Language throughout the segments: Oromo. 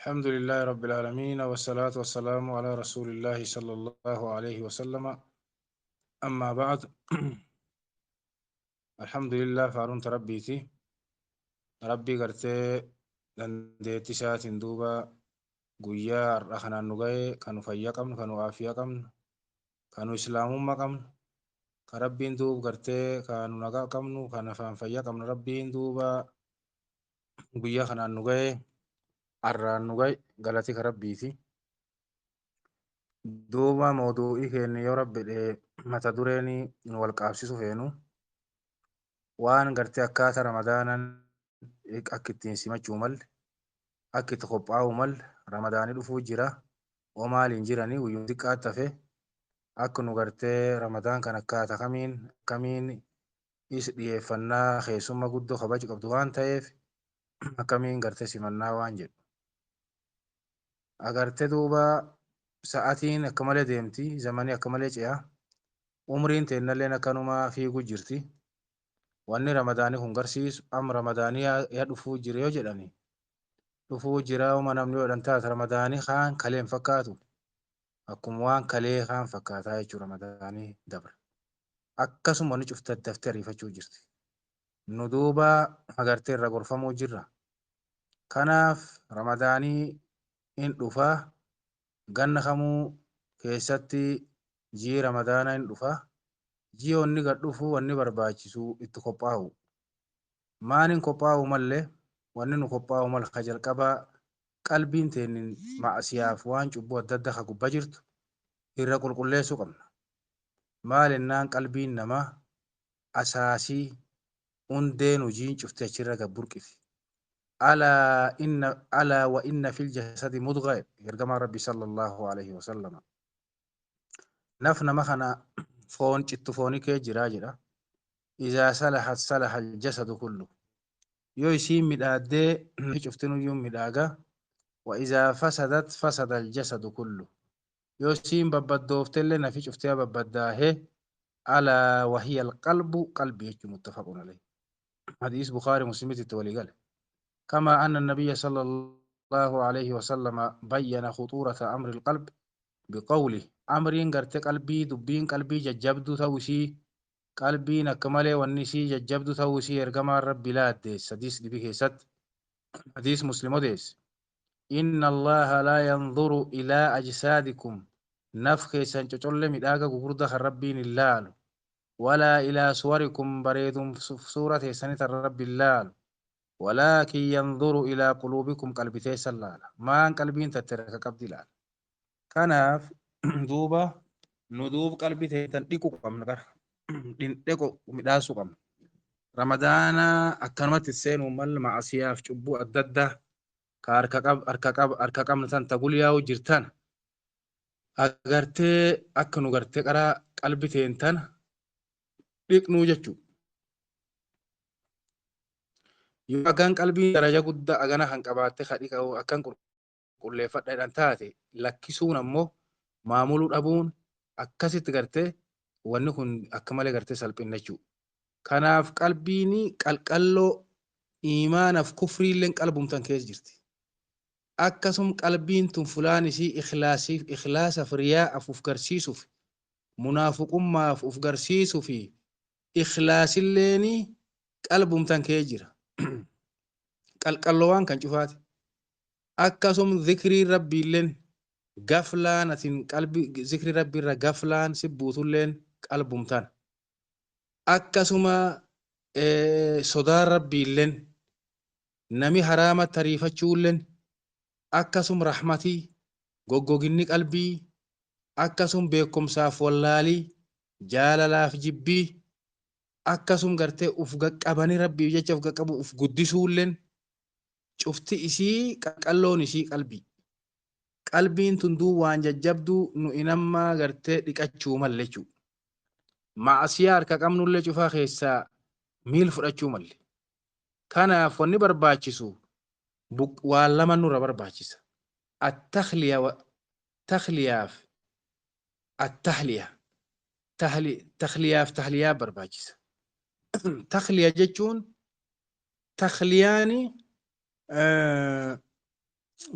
الحمد لله رب العالمين والصلاة والسلام على رسول الله صلى الله عليه وسلم. أما بعد، الحمد لله faaruun rabbiiti. Rabbii gartee dandeettii isaatiin duuba guyyaa har'a kanaan nu ga'e, kan nu fayyaa qabnu, kan nu aafiyaa qabnu, kan nu islaamummaa qabnu, kan Rabbiin duuba gartee kan nu nagaa qabnu, kan afaan fayyaa qabnu, Rabbiin duuba guyyaa kanaan nu ga'e, har'aan nu ga'e, galati kan Rabbiiti. Duuba mawduu'ii keenya yoo Rabbi jedhe mata dureen nu wal qaabsisu feenu waan gartee akkaataa Ramadaanan akka ittiin simachuu malle, akka itti qophaa'uu malle. Ramadaanii dhufuu jira, oo maaliin jiranii guyyuma xiqqaatti hafe, akka nu gartee Ramadaan kan akkaataa kamiin akkamiin is dhiyeeffannaa, keessummaa guddoo kabaja qabdu waan ta'eef akkamiin gartee simannaa waan jedhu. Agartee duuba sa'atiin akka malee deemti, zamanii akka malee ce'a, umriin teennalleen akkanuma fiiguu jirti. Wanni Ramadaanii kun garsiisu amma Ramadaanii yaa dhufuu jira yoo jedhani, dhufuu jira uma namni yoo jedhan taate, Ramadaanii kaan kalee hin fakkaatu, akkuma waan kalee kaan fakkaataa jechuudha. Ramadaanii dabra, akkasuma wanni cufti daftee ariifachuu jirti. Nu duuba agartee irra gorfamuu jirra. Kanaaf Ramadaanii in dhufaa, ganna kamuu keessatti ji'i Ramadaanaa in dhufaa. Ji'i wanni gad dhufu wanni barbaachisu itti qophaa'u. Maaliin qophaa'u mallee? Wanni nu qophaa'u mal ka jalqabaa qalbiin teennin ma'asiyaaf waan cubbuu adda addaa ka gubbaa jirtu irra qulqulleessuu qabna. Maal ennaan qalbiin namaa asaasii hundeen hojiin cufti achirra gad burqiti. ألا إن ألا وإن في الجسد مضغة, ergamaan Rabbi صلى الله عليه وسلم. Naf nama kana foon cittu foonii kee jiraa jedha. إذا صلحت صلح الجسد كله, yoo isiin midhaaddee cuftinuyyuu midhaaga. وإذا فسدت فسد الجسد كله, yoo isiin babbaddooftellee nafi cuftee babbaddaahee. ألا وهي القلب, qalbii jechuun. متفق عليه, حديث بخاري مسلم walii gale. كما أن النبي صلى الله عليه وسلم بين خطورة أمر القلب بقوله, أمرين gartee qalbii, dubbiin qalbii jajjabduu ta'uu isii, qalbiin akka malee wanni isii jajjabduu ta'uu isii ergamaan Rabbi laaddeessa. Hadiis dhibii keessatti, hadiis Muslim odeesse: إن الله لا ينظر إلى أجسادكم, naf keessan cocolle midhaaga gugurda kan Rabbiin hin laalu, ولا إلى صوركم, bareedum suura teessanii tan Rabbi hin laalu, ولكن ينظر إلى قلوبكم, qalbi teessan laala, maan qalbiin tattere ka qabdi laala. Kanaaf duuba nu duub qalbii teessan dhiqu qabna, qara dhiqu midhaasuu qabna. Ramadaana akkanumatti seenuu mal ma'asiyaaf cubbuu adda addaa ka harka qab harka qab harka qabna tan tagulyaa'u jirtan agartee akka nu gartee qaraa qalbi teentan dhiqnuu jechuudha. Yoo akkan qalbii daraja guddaa agana kan qabaatte ka dhiqu akkan qulqulleeffadha jedhan taate, lakkisuun ammoo maamuluu dhabuun akkasitti gartee wanni kun akka malee gartee salphinna jechuudha. Kanaaf qalbiin qalqalloo iimaanaaf kufriilleen qalbumtan keessa jirti. Akkasum qalbiin tun fulaan isii ikhlaasiif, ikhlaasaaf, riyaa'aaf uf garsiisuuf, munaafiqummaaf uf garsiisuu fi ikhlaasilleen qalbumtan keessa jira. Qalqalloo waan kan cufaati. Akkasum zikrii Rabbiilleen gaflaan atin qalbi zikrii Rabbiirra gaflaan si buutulleen qalbumtan. Akkasuma sodaan Rabbiilleen, nami haraama tariifachuulleen, akkasum rahmatii goggoginni qalbii, akkasum beekumsaaf wallaalii, jaalalaaf jibbii, akkasum gartee uf qaqqabanii Rabbiif jecha uf qaqqabu, uf guddisuulleen, cufti isii qalqalloon isii qalbii. Qalbiin tun duu waan jajjabduu nu inammaa gartee dhiqachuu malle jechuudha. Maasiyaa harka qabnullee cufaa keessaa miil fudhachuu malle. Kanaaf wanni barbaachisu waan lama nurra barbaachisa. التخلية, takhliyaaf التحلية, takhliyaaf tahliyaa barbaachisa. Takhliya jechuun takhliyaani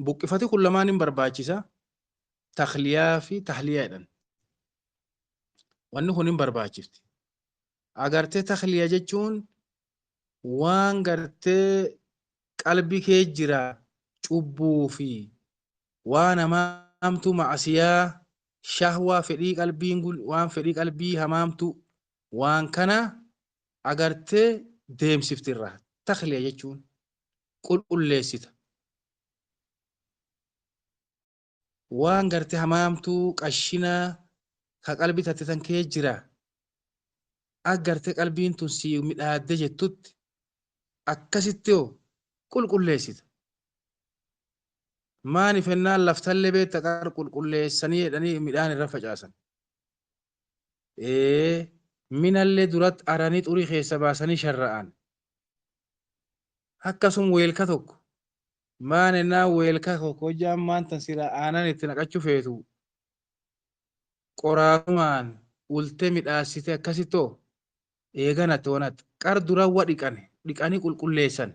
Buqqifati kun lamaan hin barbaachisa. Takhliyaa fi tahliyaa jedhan. Wanni kun hin barbaachifti. Agartee takhliyaa jechuun waan gartee qalbii kee jira cubbuu fi waan hamaamtu ma'asiyaa shahwaa fedhii qalbiin waan fedhii qalbii hamaamtu waan kana agartee deemsifti irraa. Takhliya jechuun qulqulleessita. Waan gartee hamaamtuu qashinaa ka qalbii tatte tan kee jira. Akka gartee qalbiin tun si midhaadde jettutti akkasitti hoo qulqulleessita. Maani fennaan laftallee beekta qar qulqulleessanii jedhanii midhaan irra facaasan. Minallee duratti aranii xurii keessa baasanii sharra'an. Akkasum weelka tokko maan ennaan weelka tokko hojjaan maan tan sila aanan itti naqachuu feetu qoraasumaan ultee midhaassite akkasittoo eeganatti wanatti qar dura wa dhiqane dhiqanii qulqulleessan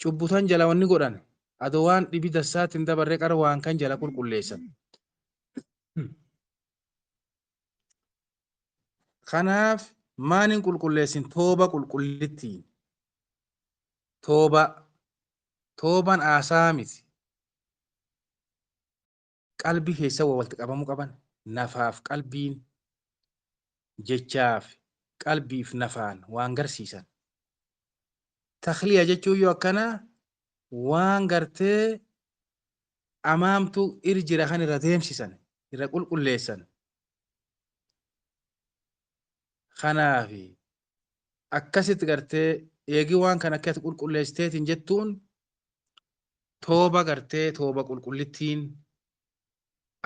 cubbutan jala wanni godhan adoo waan dhibi dassaatti hin dabarre qar waan kan jala qulqulleessan. Kanaaf maan hin qulqulleessin tooba qulqullittiin. Tooba tooban aasaa miti. Qalbii keessa waa walitti qabamuu qaban nafaaf qalbiin jechaaf qalbiif nafaan waan garsiisan. Takhliya jechuun yoo akkana waan gartee amaamtu ir jira kan irra deemsisan irra qulqulleessan. Kanaaf akkasitti gartee eegi waan kana akkatti qulqulleessiteetiin jettuun tooba gartee tooba qulqullittiin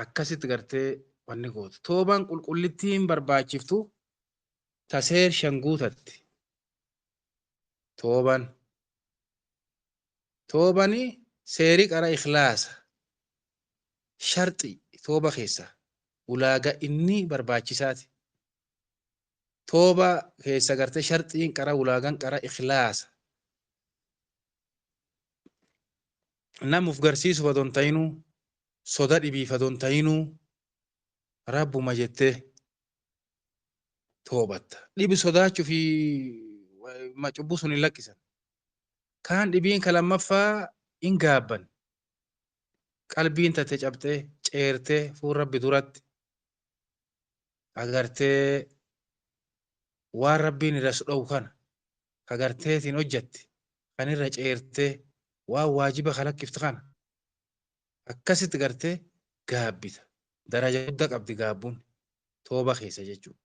akkasitti gartee wanni gootu. Toobaan qulqullittiin barbaachiftu taseer shan guutatti. Tooban. Toobani seerii qara ikhlaasa. Sharxi tooba keessa ulaagaa inni barbaachisaati. Tooba keessa gartee sharxiin qara ulaagaan qara ikhlaasa. Namuuf garsiisuuf odoon ta'inuu soda dhibiif odoon ta'inuu rabbuma jettee toobatta. Dhibi sodaachuu fi cubbuu sun hin lakkisan. Kaan dhibiin ka lammaffaa hin gaabban. Qalbiin tatte cabxee ceertee fuul rabbi duratti agartee waan rabbiin irra dhowu kana agarteetiin hojjatti kan irra ceertee waan waajiba kalakkiftu kana akkasitti gartee gaabbita. Daraja guddaa qabdi gaabbuun tooba keessa jechuudha.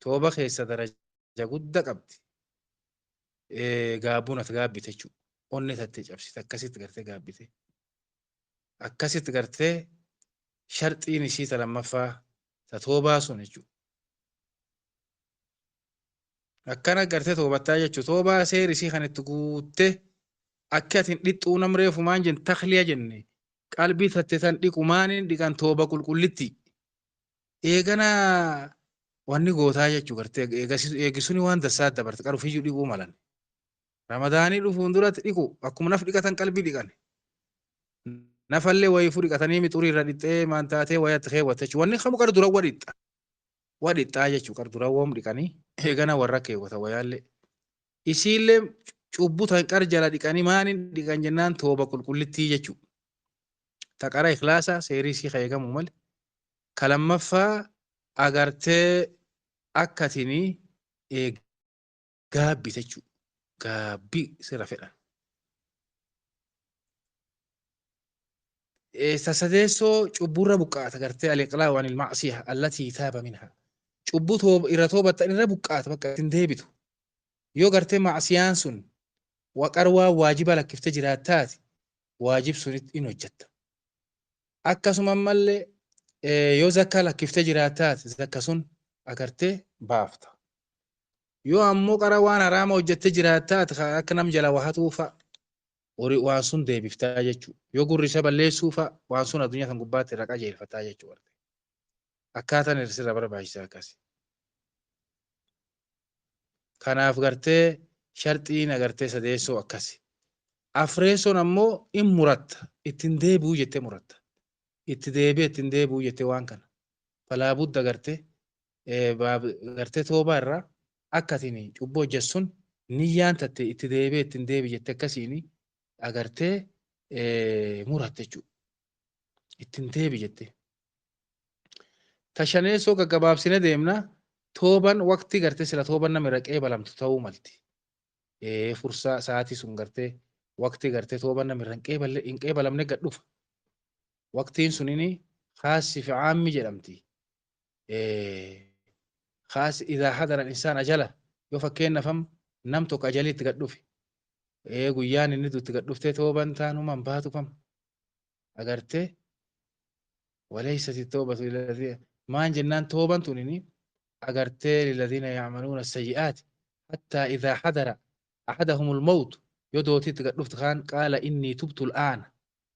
Tooba keessa daraja guddaa qabdi. Gaabbuun ati gaabbite jechuudha. Onni tattee cabsite akkasitti gartee gaabbite. Akkasitti gartee sharxiin isii ta lammaffaa ta toobaa sun jechuudha. Akkana gartee toobattaa jechuudha. Toobaa seeri isii kan itti guuttee akka atin dhixxuu nam reefu maan jenne takhliya jenne qalbii tatte tan dhiqu maaniin dhiqan tooba qulqullitti. Eegana wanni gootaa jechuu gartee eegisuni waan dassaa dabarte qarufiyyuu dhiquu malan. Ramadaanii dhufuun duratti dhiqu akkuma naf dhiqatan qalbii dhiqan. Nafallee wayiifuu dhiqatanii mixurii irra dhixxee maan taatee wayatti keewwatte jechuudha. Wanni kamu qara dura wadhixxa. Wadhixxaa jechuu qara dura woom dhiqanii eegana warra keewwata wayaallee. Isiillee cubbuu tan qara jala dhiqanii maaniin dhiqan jennaan tooba qulqullittii jechuudha. Ta qara ikhlaasa seerii isii eegamuu malee. Ka lammaffaa agartee akkatinii gaabbite jechuudha. Gaabbii sirra fedhan. Sadeessoo cubburra buqqaata gartee al-iqlaa waan il-macsiya allatii taaba minha. Cubbuu irra toobattan irra buqqaata bakka ittiin deebitu. Yoo gartee macsiyaan sun waqar waan waajiba lakkiftee jiraattaati waajib sun in hojjetta. Akkasuma ammallee yoo zakkaa lakkiftee jiraattaati zakka sun agartee baafta. Yoo ammoo qara waan haraama hojjettee jiraattaati akka nam jala wahatuu fa'a waan sun deebiftaa jechuudha. Yoo gurri isa balleessuu fa'a waan sun addunyaa kan gubbaatti irra qajeelfataa jechuudha. Akkaataan sirra barbaachisaa akkasi. Kanaaf gartee sharxiin agartee sadeessoo akkasi. Afreessoon ammoo in muratta. Ittiin deebi'uu jettee muratta. Itti deebi'e ittiin deebi'uu jettee waan kana. Falaa budda gartee gartee toobaa irraa akka atiin cubbuu hojjettu sun niyyaan tatte itti deebi'e ittiin deebi jettee akkasiin agartee muratte jechuudha. Ittiin deebi jettee. Tashaneessoo gaggabaabsine deemna tooban waqtii gartee sila tooban nama irra qeebalamtu ta'uu malti. Fursaa sa'aatii sun gartee waqtii gartee tooban nama irra hin qeebalamne gad dhufa. Waqtiin sunini khaasii fi caammi jedhamti. Khaas idaa hadara insaan ajala yoo fakkeenyaaf nam tokko ajalii itti gad dhufe. Guyyaan inni itti gad dhuftee tooban taanumaan baatu kam agartee waleessati toobatu maan jennaan tooban tunini agartee lilladhiina yacmaluuna sayyi'aati hattaa idaa hadara axadahum almawt yoo dootii itti gad dhufte kaan qaala innii tubtu al'aana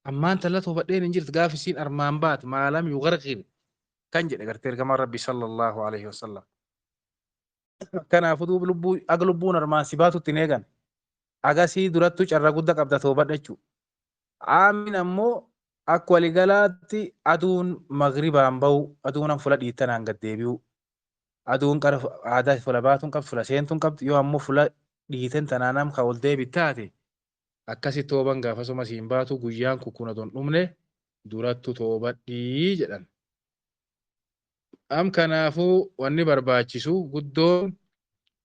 ammaan talla toobadheen hin jirtu gaaf isiin armaan baat maalam yugargir kan jedhe gartee ergamaan rabbi sallallahu alaihi wasallam. Kanaafuu duuba lubbuu aga lubbuun armaan si baatutti hin eegan. Agasii durattuu carraa guddaa qabda toobadha jechuudha. Aamiin ammoo akka waliigalaatti aduun magribaan bahu aduun fula dhiittanaan gad deebi'u. Aduun qara aadaa fula baatuun qabdu fula seentuun qabdu yoo ammoo fula dhiiten tanaan am ka ol deebi taate akkasi tooban gaafasuma siin baatu guyyaan kukkuna odoon dhumne durattu toobadhii jedhan. Am kanaafuu wanni barbaachisu guddoon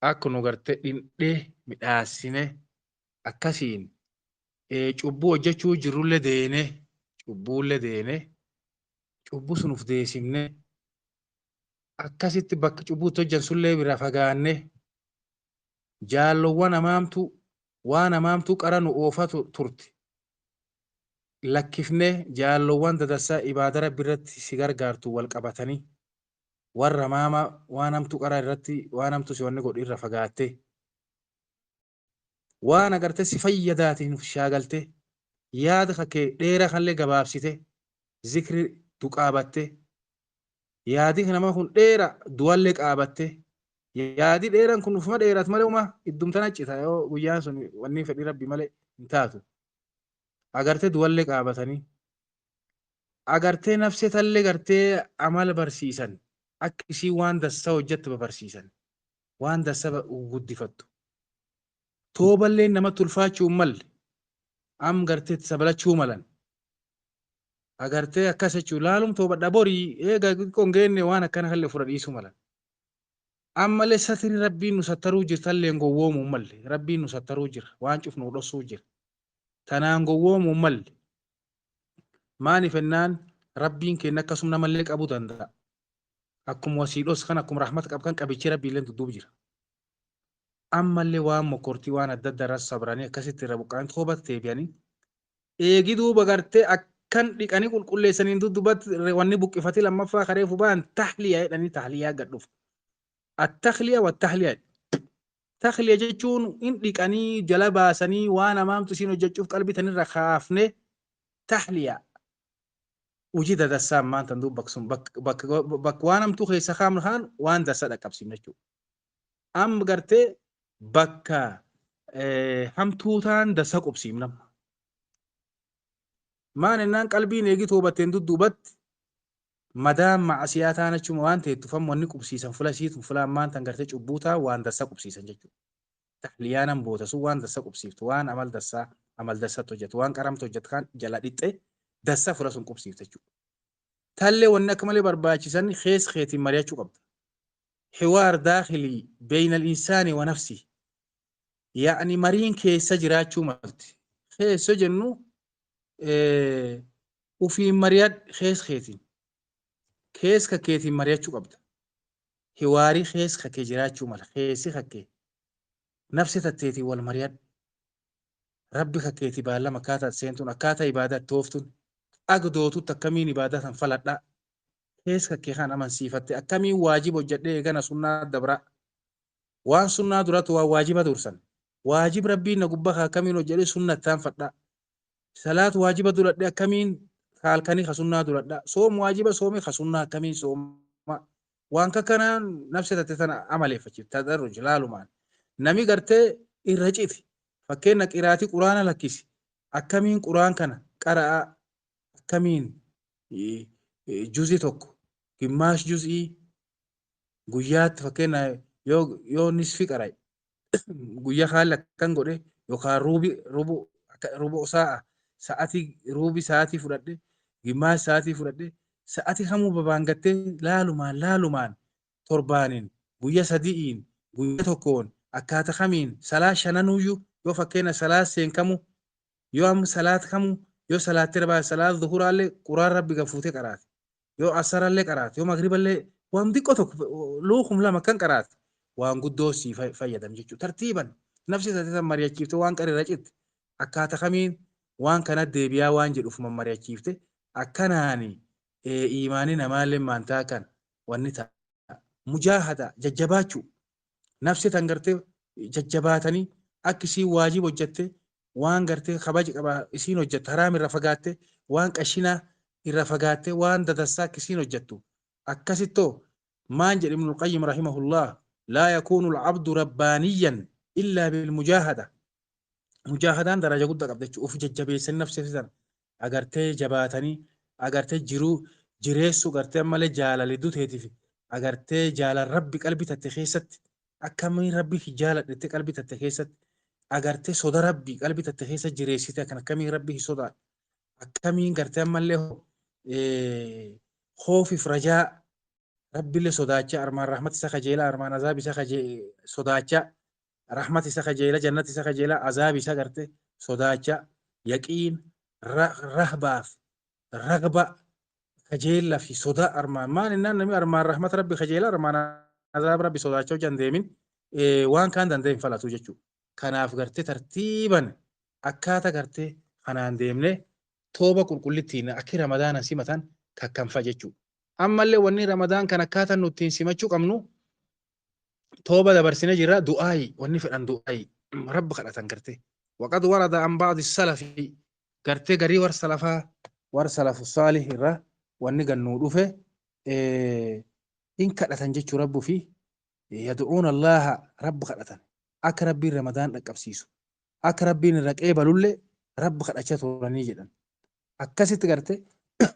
akka nu gartee dhindhee midhaasine akkasiin cubbuu hojjechuu jirrullee deene cubbuullee deene cubbuu sun uf deesimne akkasitti bakka cubbuutti hojjan sunillee bira fagaanne jaallowwan hamaamtu waan hamaamtu qara nu oofa turte lakkifne jaallowwan dadassaa ibaada rabbi irratti si gargaartu wal qabatanii warra hamaama waan hamtu qara irratti waan hamtu si wanni godhu irra fagaatte waan agartee si fayyadaatiin shaagalte yaada kee dheeraa kanillee gabaabsite zikri duqaabatte yaadi nama kun dheera du'allee qaabatte yaadi dheeraan kun ufuma dheerat malee uma iddumtana cita yoo guyyaan sun wanni fedhii rabbi malee hin taatu agartee du'allee qaabatanii agartee nafsee tallee gartee amala barsiisan akka isii waan dassaa hojjettu barsiisan waan dassaa guddifattu tooballee namatti ulfaachuu hin malle am gartee sabalachuu malan agartee akkas jechuu laalum toobadha borii eega xiqqoo hin geenne waan akkana kallee fura dhiisuu malan ammallee satiri rabbiin nu sattaruu jirtallee hin gowwoomuu hin malle rabbiin nu sattaruu jira waan cufnu dhossuu jira tanaan gowwoomuu hin malle maaniif ennaan rabbiin keenya akkasuma namallee qabuu danda'a akkuma wasii dhos kan akkuma rahmata qabu kan qabichi rabbiillee dudduub jira ammallee waan mokortii waan adda addaa irraa sabranii akkasitti irra buqqa'anii toobatti deebi'anii eegi duuba gartee akkan dhiqanii qulqulleessaniin dudduubatti wanni buqqifatee lammaffaa karee fubaan tahliyaa jedhanii tahliyaa gad dhufu. Attahliyaa wa tahliyaa. Tahliyaa jechuun in dhiqanii jala baasanii waan hamaamtu isiin hojjechuuf qalbii tanirra kaafne tahliyaa. Hojii dadassaa ammaan tan duuba bakka sun bakka waan hamtuu keessa kaamnu kaan waan dassaa dhaqqabsiifne jechuudha. Amma gartee bakka hamtuu taan dassa qubsiifna. Maan ennaan qalbiin eegi toobatteen dudduubatti madaan macasiyaa taan achuma waan ta'eef wanni qubsiisan fula isiitu fula ammaan tan gartee cubbuu taa waan dassa qubsiisan jechuudha. Tahliyaanan boota sun waan dassa qubsiiftu waan amal dassaa amal dassatti hojjetu waan qaramtu hojjetu kan jala dhixxe dassa fula sun qubsiifte jechuudha. Tallee wanni akka malee barbaachisan keessa keetiin mari'achuu qabda. Hiwaar daakhilii beeyna al-insaani wa nafsi. Yaa'ni mariin keessa jiraachuu malti. Keessa jennu ufiin mari'adh keessa keetiin. Keessa keetiin mari'achuu qabda. Hiwaarii keessa kee jiraachuu mala. Keessi kakkee. Nafsi tatteetiin wal mari'adh. Rabbi kakkeetii baallama akkaataa seentuun akkaataa ibaadaa tooftuun agdootutti akkamiin ibaadaa san faladhaa. Keessa kakkee kan amansiifatte akkamiin waajiba hojjedhee eegana sunnaa dabraa. Waan sunnaa duratti waan waajiba dursan. Waajib rabbiin na gubbaa akkamiin hojjedhee sunnattaan fadhaa. Salaat waajiba duradhee akkamiin halkanii ka sunnaa duradhaa. Soom waajiba soomii ka sunnaa akkamiin sooma. Waan kakkanaan nafsi tatte tana amaleeffachiif tadarruj laalumaan. Nami gartee irra citi. Fakkeenya qiraatii quraana lakkisi. Akkamiin quraan kana qara'aa, akkamiin juzii tokko gimmaash juz'ii guyyaatti, fakkeenya yoo nisfi qara'e guyyaa haalli akkan godhe, yookaan ruubi rubu rubu sa'a sa'atii, ruubi sa'atii fudhadhe, gimmaash sa'atii fudhadhe, sa'atii kamuu babaangattee laalumaan laalumaan torbaaniin, guyya sadi'iin, guyya tokkoon, akkaata kamiin salaa shananuyyuu, yoo fakkeenya salaa seenkamu, yoo amma salaat kamu, yoo salaattee rabaa salaat zuhuraallee quraan rabbi gafuutee qaraate, yoo asarallee qaraate, yoo magriballee waan xiqqoo tokko luukum lama kan qaraate, waan guddoo sii fayyadam jechuudha. Tartiiban nafsi isaati mari'achiifte waan qarira citte, akkaata kamiin waan kana deebi'aa waan jedhuuf mari'achiifte, akkanaani imaanii namaallee maantaa kan wanni ta'a. Mujaahada jajjabaachuu, nafsi tan gartee jajjabaatanii akka isiin waajib hojjatte, waan gartee kabaja qaba isiin hojjattu, haraam irra fagaatte, waan qashinaa irra fagaatte, waan dadassaa akka isiin hojjattu. Akkasittoo maan jedhe Ibnul Qayyim rahimahullah: laa yakuunu alcabdu rabbaaniyyan illaa bilmujaahada. Mujaahadaan daraja guddaa qabda jechuudha. Uf jajjabeessanii nafsi san agartee jabaatanii agartee jiruu jireessuu, gartee ammallee jaalala duteetiif agartee jaalala rabbi qalbii tatte keessatti, akkamiin rabbi jaaladhette qalbii tatte keessatti, agartee soda rabbi qalbii tatte keessa jireessite, kan akkamiin rabbi hin sodaadha, akkamiin gartee ammallee khoofiif rajaa rabbillee sodaachaa, armaan rahmat isa kajeelaa, armaan azaab isa sodaachaa, rahmat isa kajeela, jannat isa kajeela, azaab isa garte sodaachaa, yaqiin rahbaaf ragba kajeella fi soda armaan maan innaan namni armaan rahmat rabbi kajeela, armaan azaab rabbi sodaachaa hojjan deemin waan kaan danda'e hin falatu jechuudha. Kanaaf gartee tartiiban akkaata gartee kanaan deemne tooba qulqullittiin akki ramadaana simatan kakkanfa jechuudha. Ammallee wanni ramadaan kan akkaataa nuti ittiin simachuu qabnu, tooba dabarsine jirra, du'aayi wanni fedhan du'aayi rabbi kadhatan gartee. Waqad warada an ba'di salafi, gartee garii war salafaa, war salafu saalih irraa wanni gannuu dhufe in kadhatan jechuu rabbu fi yad'uuna Allaha, rabbi kadhatan akka rabbiin ramadaan dhaqqabsiisu, akka rabbiin irra qeebalullee rabbi kadhachaa turanii jedhan. Akkasitti gartee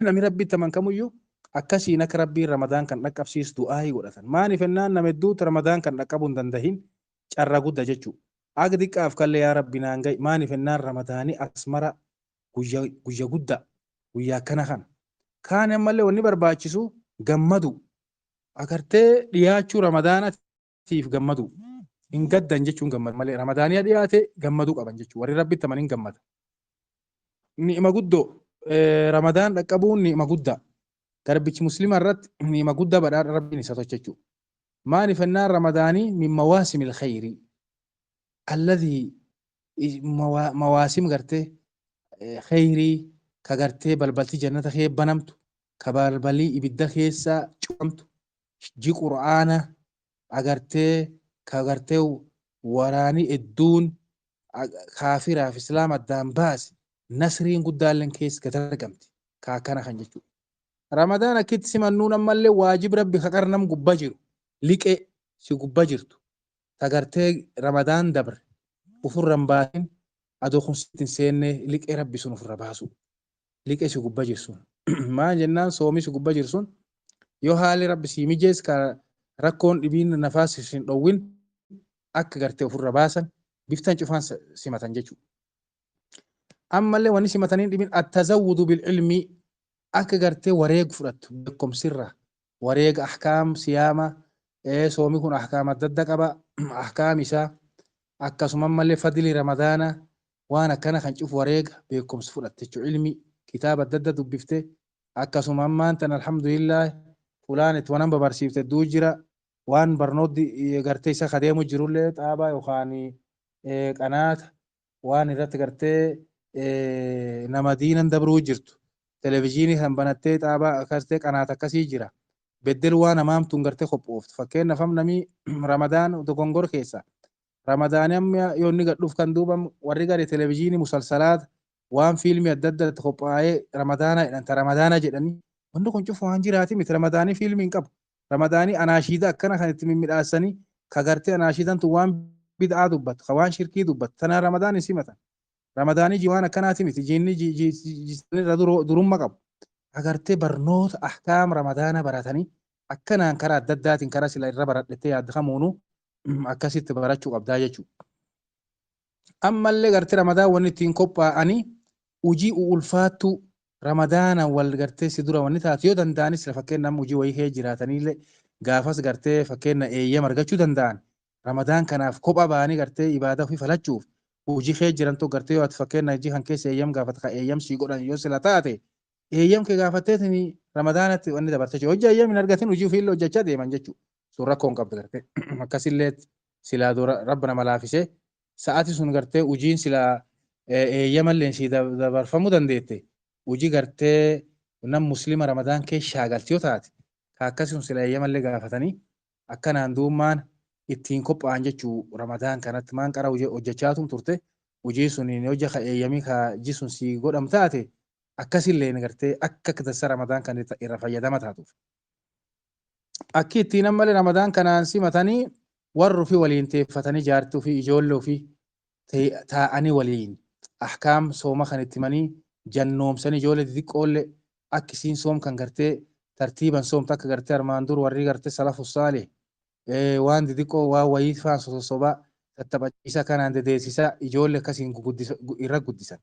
namni rabbitti aman kamuyyuu akkasiin akka rabbiin ramadaan kan dhaqqabsiisu du'aayii godhatan. Maaliif ennaan nama hedduutu ramadaan kan dhaqqabuu hin dandahin, carra guddaa jechuudha. Akka xiqqaaf kallee yaa rabbi naan ga'i, maaliif ennaan ramadaanii asmara guyya guddaa guyyaa akkana kana. Kaan ammallee wanni barbaachisu gammadu, agartee dhiyaachuu ramadaanatiif gammadu. Hin gaddan jechuun gammadu malee, ramadaanii dhiyaate gammaduu qaban jechuudha. Warri rabbitti amanin gammada. Ni'ima guddoo ramadaan dhaqqabuun ni'ima guddaa. Garbichi muslima irratti ni'ima guddaa badhaadha rabbiin isa tolcha jechuudha. Maaliif ennaan ramadaanii min mawaasimil khayrii alladhii mawaasim gartee khayrii ka gartee balbalti jannata kee banamtu, ka balbalii ibidda keessa cufamtu, ji qur'aana agartee ka gartee waraanii hedduun kaafiraaf islaama addaan baase, nasriin guddaalleen keessa gad argamti ka akkana kan jechuudha. Ramadaan akkitti simannuun ammallee waajib rabbi ka nam gubbaa jiru, liqee si gubbaa jirtu tagartee ramadaan dabre ufurra hin baasin, adoo kun sitti hin seenne liqee rabbi sun ofirra baasu. Liqee si gubbaa jirtu sun maal jennaan, soomii si gubbaa jirtu sun yoo haalli rabbi sii mijees, ka rakkoon dhibiin nafaas hin dhowwin, akka gartee ofirra baasan biftan cufaan simatan jechuudha. Ammallee wanni simatanii dhibin attazawwudu bil'ilmi, akka gartee wareega fudhattu beekumsirra, wareega ahkaam siyaama, soomi kun ahkaam adda adda qaba, ahkaam isaa akkasuma ammallee fadli ramadaana, waan akkana kan cufu wareega beekumsa fudhatte jechuudha. Ilmi kitaaba adda adda dubbifte, akkasuma ammaan tan alhamdulillah fulaan itti waan babarsiifte hedduu jira, waan barnooti gartee isa kadeemu jirullee xaabaa yookaan qanaata waan irratti gartee nama diinan dabruu jirtu, televizyiinii kan banattee xaabaa akkasitee qanaata akkasii jira. Beddel waan hamaamtuun gartee qophooftu. Fakkeenyaaf namni ramadaan dogongor keessa ramadaani amma yoo inni gadhuuf kan duuba warri gari televizyiinii musalsalaata waan fiilmii adda adda qophaa'ee ramadaana jedhan, ta ramadaana jedhanii, wanti kun cufu waan jiraati miti. Ramadaanii fiilmii hin qabu. Ramadaanii anaashiida akkana kan itti mimmiidhaasanii, ka gartee anaashiidan tun waan bid'aa dubbattu, ka waan shirkii dubbattu, tanaan ramadaan hin simatan. Ramadaanii ji waan akkanaati miti. Jiinni irra durumma qabu. Agartee barnoota ahkaam Ramadaana baratanii akkanaan karaa adda addaatiin karaa sila irra baradhettee yaadda kamuunu akkasitti barachuu qabdaa jechuudha. Ammallee gartee Ramadaan wanni ittiin qophaa'anii hojii ulfaattuu Ramadaana wal gartee si dura wanni taatu yoo danda'anis, fakkeenya nama hojii wayii kee jiraataniillee, gaafas gartee fakkeenya eeyyama argachuu danda'an, Ramadaan kanaaf kopha ba'anii gartee ibaadaa ofii falachuuf hojii kee jiran tokko gartee yoo ati fakkeenya hojii kan keessa eeyyam gaafata, kan eeyyam sii godhan yoo sila taate, eeyyam kee gaafatteetiin Ramadaanatti wanni dabarte jechuudha. Hojii eeyyam hin argatin hojii ofiillee hojjechaa deeman jechuudha. Sun rakkoo hin qabdu gartee. Akkasillee silaa dura Rabbi nama laafisee sa'aati sun gartee hojiin silaa eeyyamallee sii dabarfamuu dandeette. Hojii gartee nam Muslima Ramadaan kee shaagalti yoo taate, ka akkasuma sila eeyyamallee gaafatanii akkanaan duummaan ittiin qophaa'an jechuu. Ramadaan kanatti maan qara hojjechaatum turte, hojii suniin hojja ka eeyyamii ka ji sun sii godham taate, akkasillee gartee akka dassa Ramadaan kan irra fayyadama taatuuf. Akki ittiin ammallee Ramadaan kanaan simatanii warri ofii waliin teeffatanii, jaartii ofii, ijoollee ofii taa'anii waliin ahkaam sooma kan itti himanii jannoomsanii, ijoollee xixiqqoollee akka isiin soom kan gartee tartiiban soomtu, akka gartee armaan dur warri gartee salafu saalih waan xixiqqoo waan wayii faan sosobaa tattaphachiisa kanaan dedeessisa ijoollee akkasiin irra guddisan.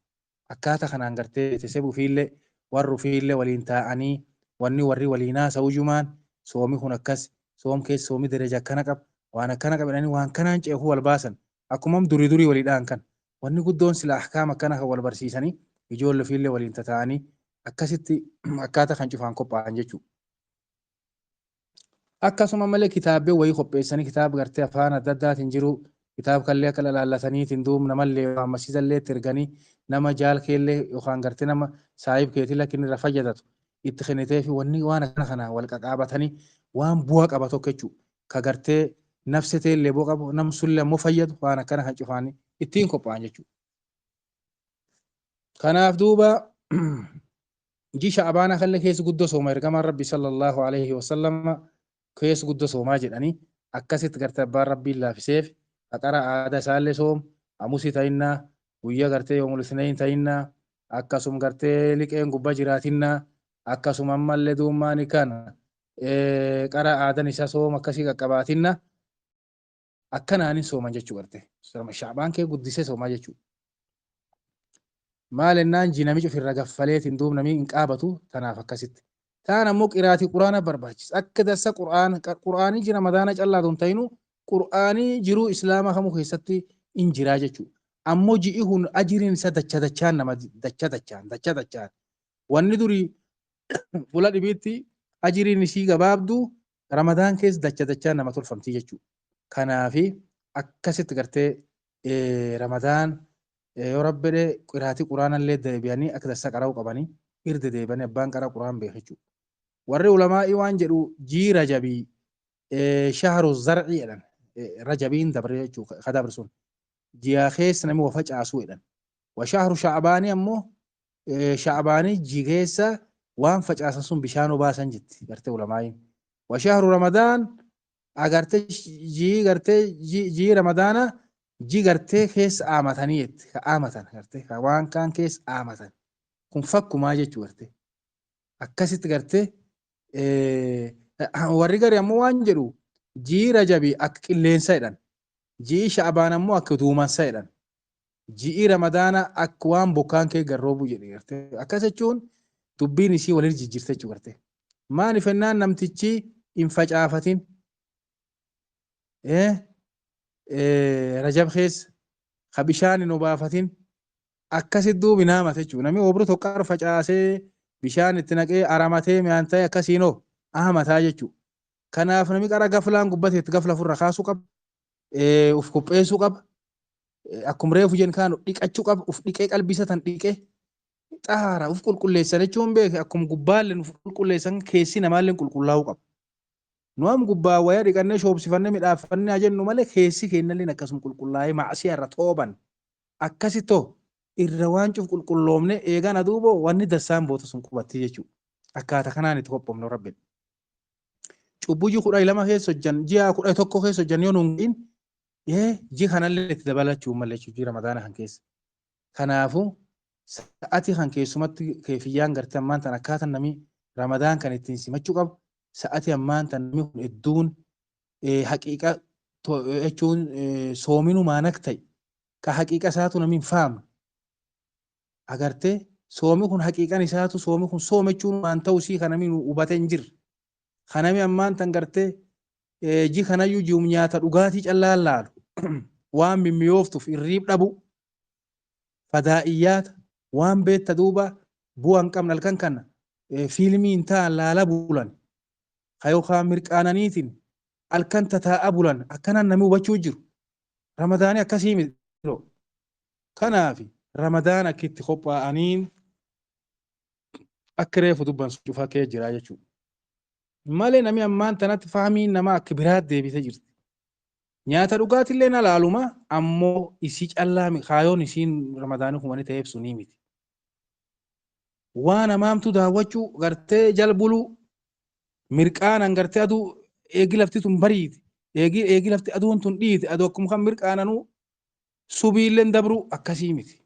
Akkaataa kanaan gartee beeksisee ofiillee warri ofiillee waliin taa'anii wanni warri waliin haasa'u jumaan soomi kun akkas, soom keessa soomi dereja akkana qaba, waan akkana qaba jedhanii waan kanaan ceekuu wal baasan, akkuma durii durii waliidhaan kan wanni guddoon sila ahkaam akkana kan wal barsiisanii ijoollee ofiillee waliin tataa'anii akkasitti akkaataa kan cufaan qophaa'an jechuudha. Akkasuma malee kitaabee wayii qopheessanii, kitaaba gartee afaan adda addaatiin jiru, kitaaba kallee akka lalaallataniitiin duub namallee waan masiisallee itti erganii, nama jaal keellee yookaan gartee nama saayib keetii lakkin irra fayyadatu itti kennitee fi wanni waan akkana kanaan wal qaqaabatanii waan bu'aa qaba tokko jechuudha. Ka gartee nafsi teellee bu'aa qabu, nam sullee ammoo fayyadu, waan akkana kan cufaanii ittiin qophaa'an jechuudha. Kanaaf duuba ji Sha'abaana kallee keessa guddoo sooma ergamaan Rabbi sallallahu alaihi wasallam keessa guddoo soomaa jedhanii, akkasitti gartee abbaan Rabbiin laafiseef haqara aadaa isaallee soom amusii ta'innaa, guyyaa gartee yoomul isnayn ta'innaa, akkasum gartee liqeen gubbaa jiraatinnaa, akkasuma ammallee duummaani kana qara aadan isa soom akkasii qaqqabaatinna, akkanaanin sooman jechuu. Gartee Sha'baan kee guddisee soomaa jechuu. Maal ennaan ji namichi ofirra gaffaleetiin duub namni hin qaabatu, tanaaf akkasitti. Taan ammoo qiraatii Quraana barbaachisa. Akka dassa Quraana, Quraanii ji Ramadaana callaa don ta'inu, Quraanii jiruu Islaamaa kamuu keessatti in jiraa jechuudha. Ammoo ji'i kun ajiriin isa dacha dachaan nama dacha dachaan dacha dachaan. Wanni durii fuula dhibiitti ajiriin isii gabaabduu, Ramadaan keessa dacha dachaan nama tolfamtii jechuudha. Kanaafi akkasitti gartee Ramadaan yoo Rabbedhe qiraatii Quraanallee deebi'anii akka dassa qara'uu qabanii irda deebi'anii abbaan qara Quraan beeku jechuudha. Warri ulamaa'ii waan jedhu jii Rajabii shahru zar'i jedhan, Rajabiin dabre jechuudha, ka dabre sun ji'a keessa namni wa facaasuu jedhan. Wa shahru Sha'baanii ammoo Sha'baanii ji keessa waan facaasan sun bishaan obaasan jetti gartee ulamaa'iin. Wa shahru Ramadaan agartee jii gartee jii Ramadaana ji gartee keessa aamatanii jetti, ka aamatan gartee ka waan kaan keessa aamatan kun fakkumaa jechuu. Gartee akkasitti gartee warri gari ammoo waan jedhu jii Rajabii akka qilleensa jedhan, jii Sha'baan ammoo akka duumansa jedhan, ji'i Ramadaana akka waan bokkaan kee garroobuu jedhe. Gartee akkas jechuun dubbiin isii walirra jijjiirte jechuu. Gartee maaliif ennaan namtichi hin facaafatin Rajab keessa ka bishaan hin obaafatin akkasitti duubi naamate jechuudha. Namni obruu tokko facaasee bishaan itti naqee aramatee mi'aan ta'e akkasiinoo ahamataa jechuudha. Kanaaf namni qara gaflaan gubbateetti itti gafla ofirra kaasuu qaba. Uf qopheessuu qaba. Akkuma reefu jennu kaan dhiqachuu qaba. Uf dhiqee qalbii isa tan dhiqee xaara uf qulqulleessan jechuun beeke, akkuma gubbaallee uf qulqulleessan keessi namaallee qulqullaa'uu qaba. Nu am gubbaa waya dhiqannee shoobsifannee midhaafannee haa jennu malee, keessi keenyallee akkasuma qulqullaa'ee macsiyaa irra tooban. Akkasitoo irra waan cuf qulqulloomne eegan aduuboo wanni dassaan boota sun qubatti jechuudha. Akkaataa kanaan itti qophoofne Rabbi. Cubbuu ji 12 keessa hojjan, ji'a 11 keessa hojjan yoo nuun ga'in, ji kanallee itti dabalachuu malee jechuudha Ramadaana kan keessa. Kanaafuu sa'atii kan keessumatti keefiyyaan gartee ammaan tan akkaataan namni Ramadaan kan ittiin simachuu qabu, sa'atii ammaan tan namni kun hedduun haqiiqa jechuun soominumaan akka ta'e ka haqiiqa isaatu namni hin faamne. Agartee soomi kun haqiiqan isaatu soomi kun sooma jechuun waan ta'u sii kan namni hubatee hin jirre. Kan namni ammaan tan gartee ji kanayyuu ji'um nyaata dhugaatii callaan laalu, waan mimmiyooftuuf irriib dhabu, fadaa'iyyaata waan beetta duuba bu'aa hin qabne halkan kana fiilmii hin ta'an laala bulan, ka yookaan mirqaananiitiin halkan tataa'a bulan, akkanaan namni hubachuu jiru. Ramadaanii akkasii miti. Kanaaf Ramadaan akka itti qophaa'aniin akka reefu dubban cufaa kee jira jechuudha. Malee namni ammaan tanatti fahamiin nama akka biraatti deebisee jirti. Nyaata dhugaatiillee na laaluma, ammoo isii callaa kaayoon isiin Ramadaanii kumanii ta'eef sunii miti. Waan hamaamtu daawwachuu gartee jal buluu, mirqaanan gartee aduu eegi lafti tun bariiti, eegi lafti aduun tun dhiite, aduu akkuma kan mirqaananuu subiilleen dabru akkasii miti.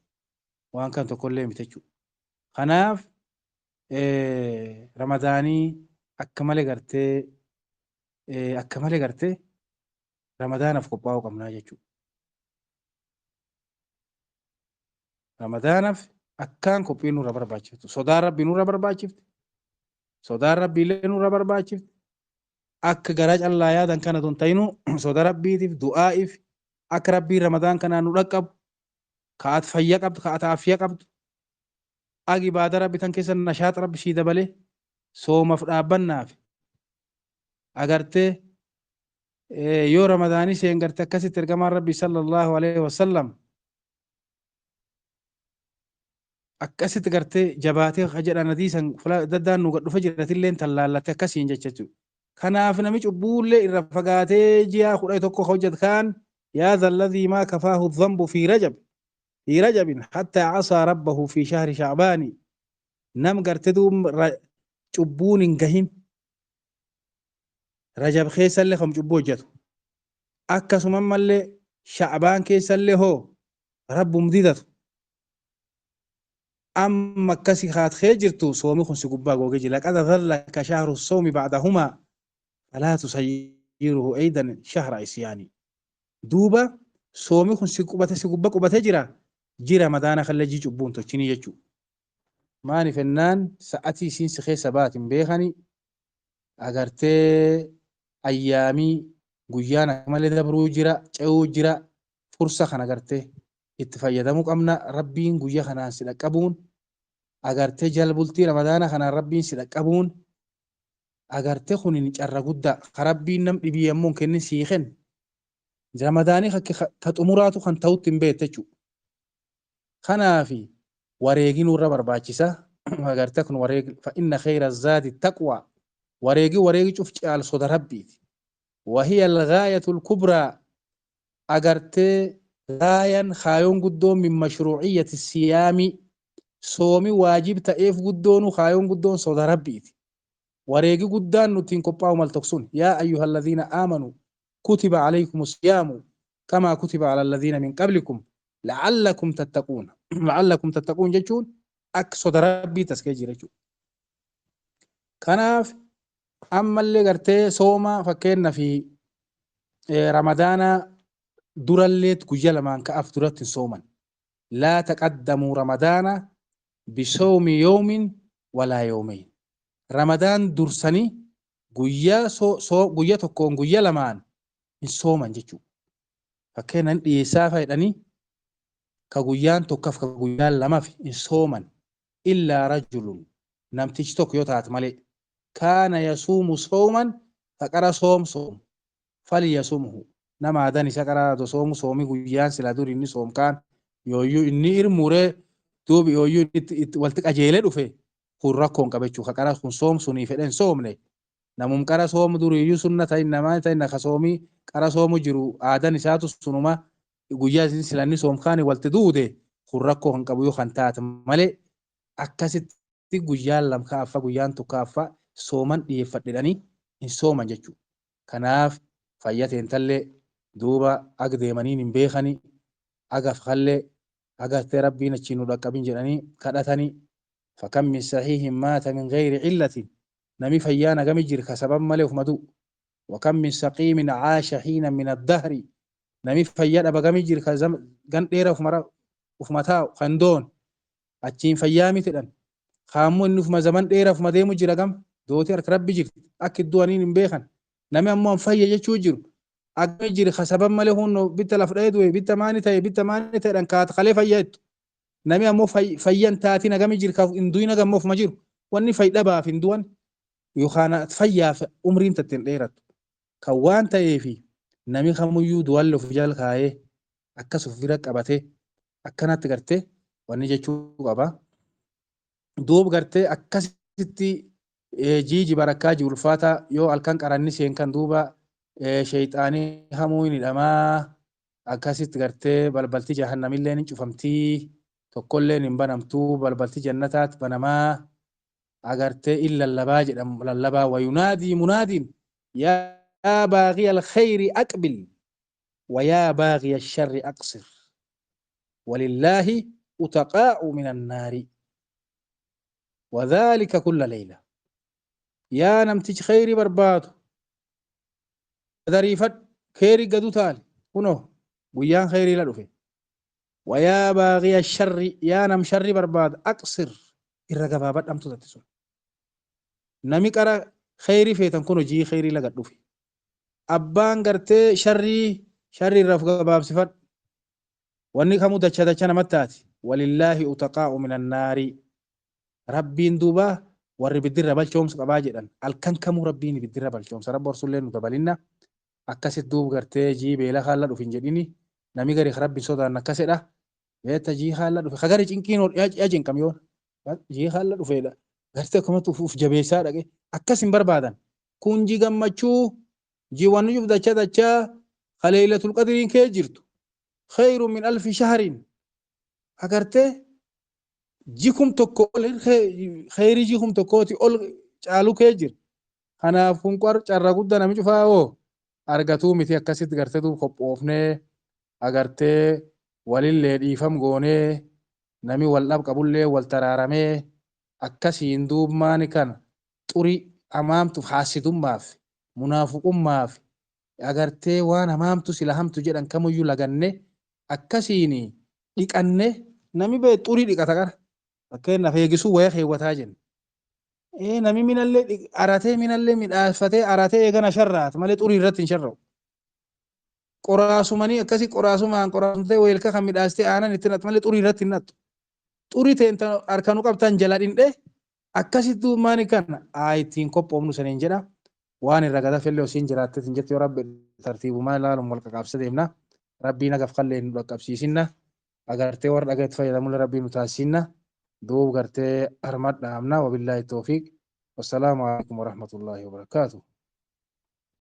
Waan kan tokkollee miti jechuudha. Kanaaf Ramadaanii akka malee gartee akka malee gartee Ramadaanaaf qophaa'uu qabnaa jechuudha. Ramadaanaaf akkaan qophiin nurra barbaachiftu. Sodaan Rabbii nurra barbaachifti. Sodaan Rabbii illee nurra barbaachifti. Akka garaa callaa yaadan kana tun ta'inuu soda Rabbiitiif du'aa'iif akka Rabbiin Ramadaan kanaan nu dhaqqabu, ka'at fayya qabdu, ka'at aafiya qabdu, ag ibaada Rabbi tan keessa nashaaxa Rabbi sii dabalee soomaaf dhaabbannaaf agartee yoo Ramadaanii seen garte akkasitti ergamaan Rabbi sallallahu alaihi wasallam akkasitti gartee jabaatee ka jedhan hadiisan daddaan nu gad dhufe jiratilleen tallaallatte akkasiin jecha jechuudha. Kanaaf nami cubbuullee irra fagaatee ji'a 11 hojjet kaan yaa dhalladhii maa kafaahu dhanbu fi rajab fi rajabin hattaa casaa rabbahu fi shahri shacbaani, nam garte duub cubbuun hin gahin Rajab keessallee kam cubbuu hojjetu, akkasuma mallee Shacbaan keessallee hoo rabbum didatu, amma akkasi haat kee jirtu soomi kun si gubbaa googee jira. Laqad adhallaka shahru sawmi ba'dahumaa falaa tusayyiruhu aydan shahra isyaani. Duuba soomi kun si qubate, si gubba qubate jira ji Ramadaana kallee ji cubbuun tolchinii jechuu. Maaniif ennaan sa'atii isiin si keessa baatin beekani, agartee ayyaamii guyyaan akka malee dabruu jira, ce'uu jira. Fursa kana agartee itti fayyadamuu qabna. Rabbiin guyya kanaan si dhaqqabuun, agartee jal bultii Ramadaana kanaan Rabbiin si dhaqqabuun, agartee kunin carra guddaa ka Rabbiin nam dhibii ammoo hin kennin sii kenna. Ramadaanii ka xumuraatu kan ta'utti hin beekte jechuudha. Kanaafi wareegi nurra barbaachisa. Agartee kun wareegi fa inna khayra zaadi taqwa, wareegi wareegi cuf caal soda Rabbiiti. Wahiya al-gaayatul kubraa, agartee gaayan kaayoon guddoon min mashruuciyyati siyaami, soomi waajib ta'eef guddoonu kaayoon guddoon soda Rabbiiti. Wareegi guddaan nuti hin qophaa'u mal tokksun yaa ayyuha alladhiina aamanu kutiba alaykum siyaamu kamaa kutiba ala alladhiina min qablikum la'allakum tattaquun. La'allakum tattaquun jechuun akka soda Rabbii taskee jira jechuudha. Kanaaf ammallee gartee sooma fakkeenna fi Ramadaana duralleet guyya lamaan ka'aaf duratti hin sooman. Laa taqaddamuu Ramadaana bisawmi yawmin walaa yawmayn. Ramadaan dursanii guyyaa guyya tokkoon guyya lamaan hin sooman jechuudha. Fakkeenya hin dhiyeessaa fedhanii ka guyyaan tokkoof ka guyyaan lamaaf hin sooman. Illaa rajulun, namtichi tokko yoo taate malee, kaana yasuumu sooman, ka qara soom soomu, falyasumhu, nama aadan isa qara soomu soomi guyyaan sila dur inni soom kaan yooyyuu inni irmuree duubi yooyyuu inni walti qajeelee dhufe kun rakkoon qaba jechuudha. Ka qara kun soom sunii fedhen soomne namum qara soomu duriiyyuu sunna ta'in namaa ta'in ka soomii qara soomu jiru aadan isaatu sunuma guyyaa isin silanni soom kaani walti duude kun rakkoo kan qabu yoo kan taate malee, akkasitti guyyaan lamkaaffa guyyaan tokkaaffa sooman dhiyeeffadhedhanii hin sooman jechuudha. Kanaaf fayya teentallee duuba ag deemaniin hin beekani agaf kallee Agartee Rabbiin achiin nu dhaqqabin jedhanii kadhatanii. Fakam min sahihin maata min gayri cillatin, nami fayyaa nagami jira ka sabab malee ufuma du'u. Wakam min saqiimin caasha hiina min addahri, nami fayyaa dhabagami jira ka gan dheera ufuma taa'u kan doon achiin fayyaa miti jedhan. Kaammoo inni ufuma zaman dheeraa ufuma deemu jira, gam dooti harka Rabbi jirti, akka iddoo aniin hin beekan. Nami ammoo an fayya jechuu jiru agami jira ka sabab malee hunno bitta laf dha'ee du'e, bitta maani ta'e, bitta maani ta'edhan kaata kalee fayyaa jettu. Nami ammoo fayyan taatiin agami jira ka hin du'in agammoo ofuma jiru. Wanni fayyadabaaf hin du'an yookaan fayyaaf umriin tatte hin dheerattu. Kan waan ta'eefi nami kamuyyuu du'alle of jala kaayee akkas of bira qabatee akkanatti gartee wanni jechuu qaba. Duub gartee akkasitti jiiji barakkaa ji ulfaataa yoo halkan qaranni seen kan duuba sheeyxaanii hamuu hin hidhamaa, akkasitti gartee balbalti jahannamillee ni cufamtii, tokkolleen hin banamtuu, balbalti jannataat banamaa. Agartee in lallabaa jedhamu lallabaa, wayunaadii munaadiin yaa baaghiya alkhayri aqbil wayaa baaghiya sharri aqsir walillaahi utaqaa'u min annaari wadhaalika kulla leyla. Yaa namtichi khayrii barbaadu dariifadhu, kheyrii gadu taali, kunoo guyyaan kheyrii la dhufe. Wayaa baaghiya sharri, yaa nam sharri barbaadu, aqsir, irra gabaabadhamtu tatti sun. Nami qara kheyrii feetan kun hojii kheyrii laga dhufe. Abbaan gartee sharrii sharri irra of gabaabsifadhu, wanni kamuu dacha dacha namatti taati. Walillaahi utaqaa'u min annaari, Rabbiin duuba warri ibiddirra balchoomsu qabaa jedhan. Halkan kamuu Rabbiin ibiddirra balchoomsa, Rabbi horsullee nu dabalinna. Akkasit duub gartee jii beela kaalla dhufe hin jedhini. Nami gari ka Rabbi hin sodaanne akkasedha beetta, jii kaalla dhufe ka gari cinqiin yaa cinqam yoon jii kaalla dhufeedha gartee akkamatti uf jabeessaa dhaqe akkas hin barbaadan. Kun ji gammachuu, ji wanni cuf dacha dachaa ka Leeylatul Qadriin kee jirtu, khayru min alfi shahrin, agartee ji 1000 ol, khayrii ji 1000ti ol caalu kee jira. Kanaaf kun carra guddaa nami cufaa hoo argatuu miti. Akkasitti gartee duub qophoofnee agartee walillee dhiifam goonee, nami wal dhab qabullee wal taraaramee, akkasiin duub maani kana xurii hamaamtuuf haasidummaaf munaafuqummaaf agartee waan hamaamtu sila hamtu jedhan kamuyyuu laganne, akkasiin dhiqanne. Nami bee xurii dhiqata qara, fakkeenyaaf eegisuu waya keewwataa jenna. Nami minallee aratee minallee midhaasfatee aratee eegana sharraat malee xurii irratti hin sharra'u. Qoraasumanii akkasii qoraasumaan qoraasumtee weelka kan midhaastee aanan itti naqxu malee xurii irratti hin naqxu. Xurii teenta harkanu qabtan jala dhindhee akkasitti maani kana haa ittiin qophoofnu saniin jedha. Waan irra gada fellee osiin jiraatteetiin jettu yoo Rabbi tartiibumaa ilaaluun wal qaqaabsa deemna. Rabbii nagaaf kallee nu dhaqqabsiisinna. Agartee warra dhagaatti fayyadamullee Rabbii nu taasisinna. Duub gartee harma dhaamna. Wabillaahi toofiq. Wassalaamu alaikum warahmatullaahi wabarakaatuh.